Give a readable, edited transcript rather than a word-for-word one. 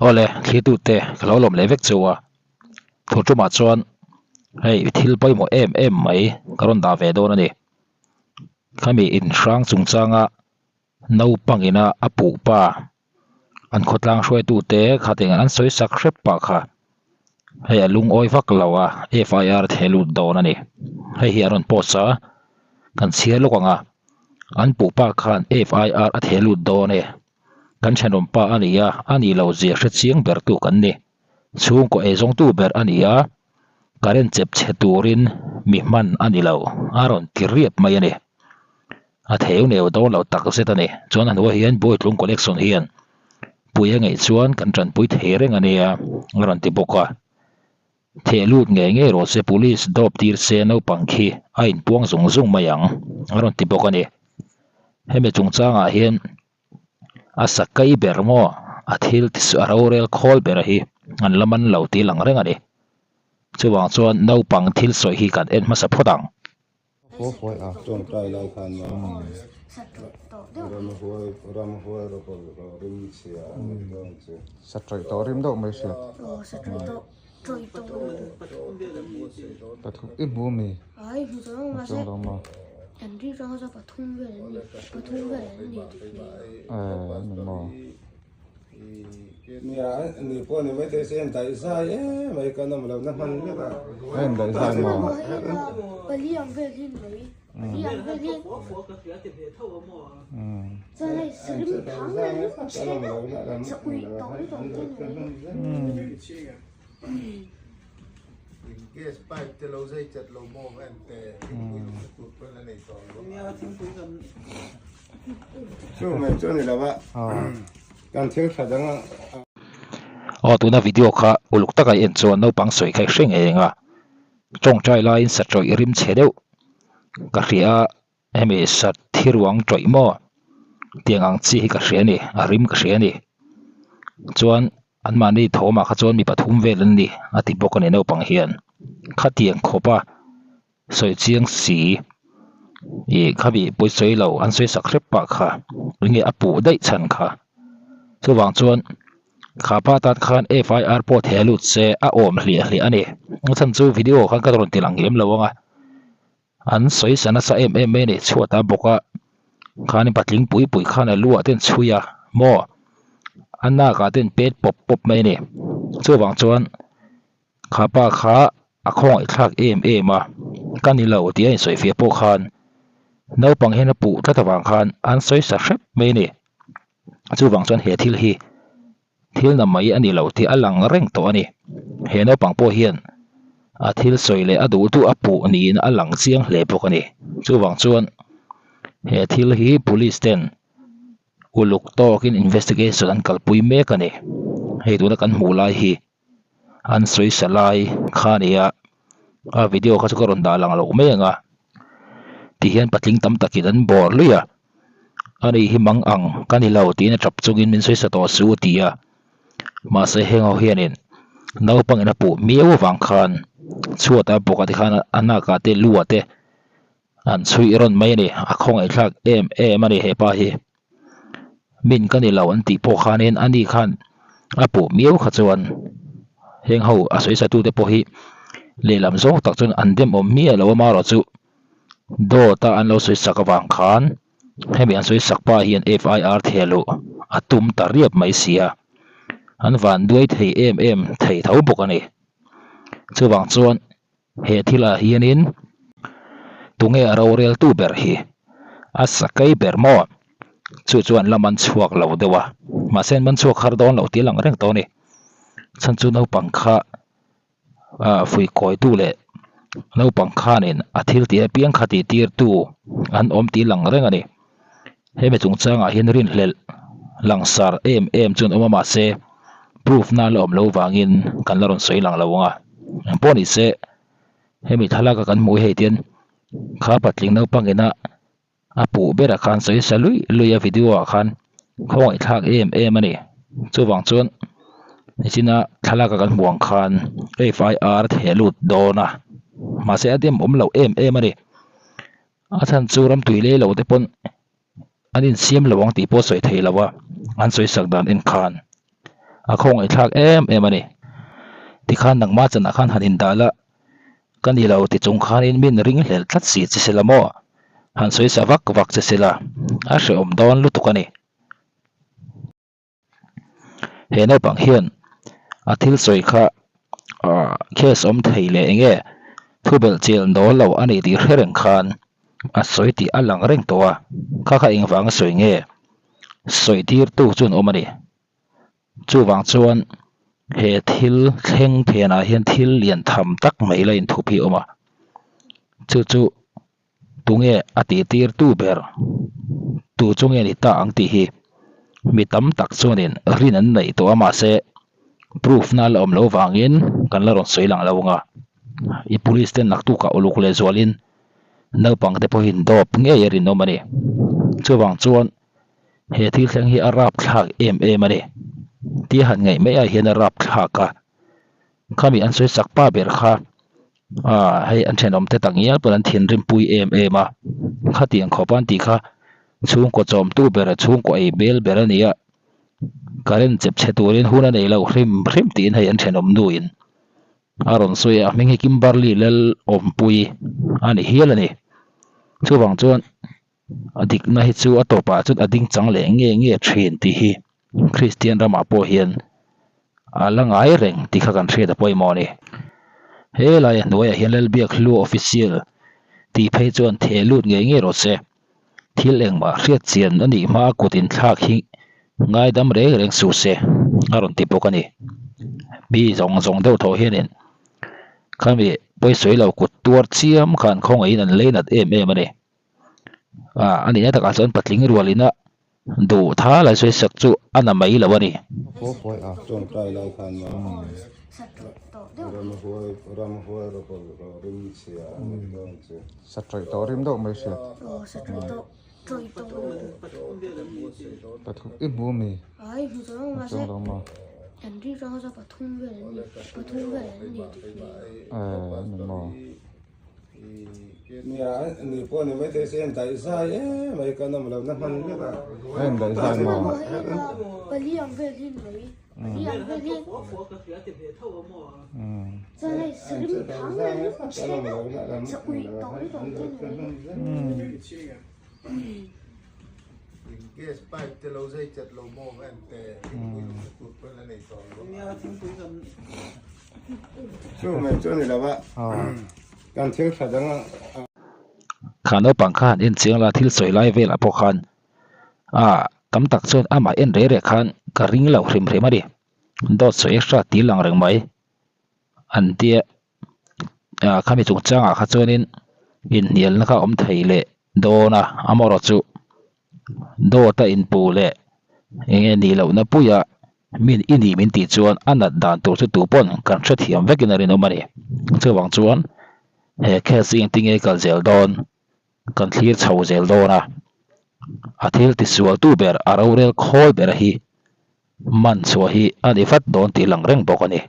Awle, thlirtute ka lo lawm leh vek chu a. Thu tumah chuan hei thil pawimawh em em mai ka rawn dah ve dawn a ni. Khami inhrang chungchanga naupangina a puh pa an khawtlang hruaitute khatin an sawi sak hrep pah kha hei a lungawi vak lo a, FIR theh lut dawn a ni. Hei hi a rawn post a, kan chhiar lawk ang a, an puh pa khan FIR a theh lut dawn e. Kan thenawm pa a ni a, a nih loh zia hre chiang ber tu kan ni. Chhungkaw eizawngtu ber a ni a, current chep chhe turin mi hman a ni lo, a rawn ti riap mai a ni. A theu neu dawn lo tak zet a ni. Chuan a hnuaiah hian Bawitlung Collection hian pui a ngeih chuan kan tanpui thei reng a nia, a rawn ti bawk a. Theh lut ngei ngei rawh se police dawp tir se naupang khi a inpuang zung zung mai ang, a rawn ti bawk a ni. Hemi chungchangah hian a sakai ber maw a thil ti a rorel khawl ber hi an la man lo tih lang reng a ni. Chuvang chuan naupang thil sawi hi kan en hmasa phawt ang. Ni pawh ni maithei se en daih zai em mai kan awm lo na hman vek a. En daih zai maw? Gas pipe te lo zai chat lo maw en te thingpui lum na tur pawn a nei tawh lo. Chu mai chu a ni lo a, kan thil tha dang a. Aw tuna video kha uluk taka i en chuan naupang sawi kha i hre ngei ang a, tawngtai laiin sa tawih rim chhe deuh ka hria a, hemi sa thi ruang tawih maw tiang ang chi hi ka hria a ni, a rim ka hria a ni. Chuan anmahni thawmah kha chuan mi pathum vel an ni a ti bawk a ni naupang hian khatiang khawp a. Sawi chiang si, ih khabi pawi sawi lo an sawi sak hrep pah kha enge a puh daih chhan kha. Chuvang chuan kha pa tan khan FIR pawh theh lut se a awm hliah hliah a ni. A chhan chu video khan ka rawn ti lang lem lo ang a, an sawi sa nasa em em mai a ni. Chhuat a bawk a, khanin patling pui pui khan a lu ah te an chhui a maw, a nak ah te an pet pawp pawp mai a ni. Chuvang chuan. Kha pa kha a khawngaih thlak em em a, ka ni lo tih a insawi fiah pawh khan naupang hian a puh tlat avang khan an sawi sa hrep mai a ni. Chuvang chuan he thil hi thil na mai a ni lo tih a lang reng tawh a ni. He naupang pawh hian a thil sawi leh a duh duh a puh niin a lang chiang hle bawk a ni. Chuvang chuan he thil hi police ten uluk tawkin investigation an kalpui mek a ni. Hei tuna kan hmuh lai hi. An sawi sa lai kha a ni a, a video kha chu ka rawn dah lang loh mai ang a, tihian patling tam takin an bawr lui a, ani hi mang ang ka ni lo tiin a tap chungin min sawi sa tawh su a ti a, mahse heng ho hianin naupangin a puh miau avang khan chhuat a bawk ah te khan a nak ah te lu ah te an chhuih rawn mai a ni, a khawngaihthlak em em a ni hepa hi. Min ka ni lo an tih pawh khanin ani khan a puh miau kha chuan heng ho a sawi sa tute pawh hi lehlam zawng tak chuan an dem awm miah lo a marawh chu dawt a an lo sawi sak avang khan hemi an sawi sak pa hian FIR theh luh a tum ta riap mai si a, an van duai thei em em thei tho bawk a ni. Chuvang chuan. He thilah hianin tunge a roreltu ber hi? A sakei ber maw? Chu chuan la man chhuak lo deuh a, mahse an man chhuak har dawn loh tih a lang reng tawh a ni. Chhan chu naupang kha ah fuihkawitu leh naupang khanin a thil tih apiang kha tih tirtu an awm tih a lang reng a ni. Hemi chungchangah hian rinhlelh langsar em em chu an awm a mahse proof na la awm lo vangin kan la rawn sawi lang lo ang a engpawh ni se hemi thlalak a kan hmuh hi hei tian kha patling naupang ina a puh berah khan sawi sa luih luih a video ah khan khawngaih thlak em em a ni chuvang chuan nichina thlalak a kan hmuh ang khan F I R theh lut dawn a mahse a dem awm loh em em a ni. A chhan chu ram tui lei lo te pawn an insiam lo ang tih pawh sawi thei lo a, an sawi sak dan en khan. A khawngaihthlak em em a ni. Tikhan nangmah chanah khan han indah la, ka ni lo ti chung khanin min ringhlel tlat si che sela maw? Han sawi sa vak vak che sela, a hrehawm dawn lutuk a ni. He naupang hian a thil sawi kha case awm thei leh eng nge thu belh chial dawn lo a nih tih hre reng khan a sawi tih a lang reng tawh a, kha kha engvanga sawi nge sawi tirtu chu an awm a ni. Chuvang chuan he thil thleng phenah hian thil lian tham tak mai la inthup hi a awm a, chu chu Tunge a tihtirtu ber? Tu chu nge ni ta ang tih hi mi tam tak chuanin rin an neih tawh a mahse proof na la awm lo vangin kan la rawn sawi lang lo ang a. I police ten naktukah uluk leh zualin naupang te pawhin dawp ngei a rinawm a ni. Chuvang chuan he thil thleng hi a rapthlak em em a ni. Tia han ngaih mai ah hian a rapthlak a. Khami an sawi sak pa ber kha Aaa hei an thenawm te tak ngial pawn an thinrim pui em em a, khatiang khawp an tih kha chhungkaw chawmtu ber chhungkaw ei bel ber a ni a, current chep chhe turin hun a nei lo hrim hrim tiin hei an thenawm nuin a rawn sawi a, a hming hi Kimberly Lalawmpui a ni hial a ni. Chuvang chuan a dikna hi chu a tawpah chuan a ding chang leh nge nge thin tih hi Kristian ramah pawh hian a la ngai reng tih kha kan hriat a pawimawh a ni. He laia hnuaiah hian Lalbiakhlu Official tih phei chuan theh lut ngei ngei rawh se. Thil engmah hriat chian a nih hmaa kut inthlak hi ngaidam reng reng suh se a rawn ti bawk a ni. Mi zawng zawng deuh thaw hianin khami pawisawi lo kut tuar chiam khan khawngaihin an leinat em em a ni. A nihna takah chuan patling rualina duh tha lai sawi sak chu a na mai lo a ni. Nia, ni pawh ni mai thei se en daih zai em mai kan awm lohna hman vek a. En daih zai maw? Gas pipe te lo zai chat lo maw en te thingpui lumna tur pawn a nei tawh lo. Chu mai chu a ni lo a, kan thil tha dang a. Kha naupang kha han en chiang la thil sawi lai velah pawh khan a tam tak chuan amah en reh reh khan ka ring lo hrim hrim a ni. Dawt sawi extra ti lang reng mai an tia khami chungchangah kha chuanin inhnialna kha a awm thei leh dawn a amaherawh chu dawt a inpu leh eng nge nih lohna puia min i nih min tih chuan a nat dan tur chu tu pawn kan hrethiam vekin a rinawm a ni. Chuvang chuan he case hi engtin nge kal zel dawn kan thlir chho zel dawn a, a thil tisualtu ber a rorel khawl ber hi man chhuah hi a ni vat dawn tih lang reng bawk a ni.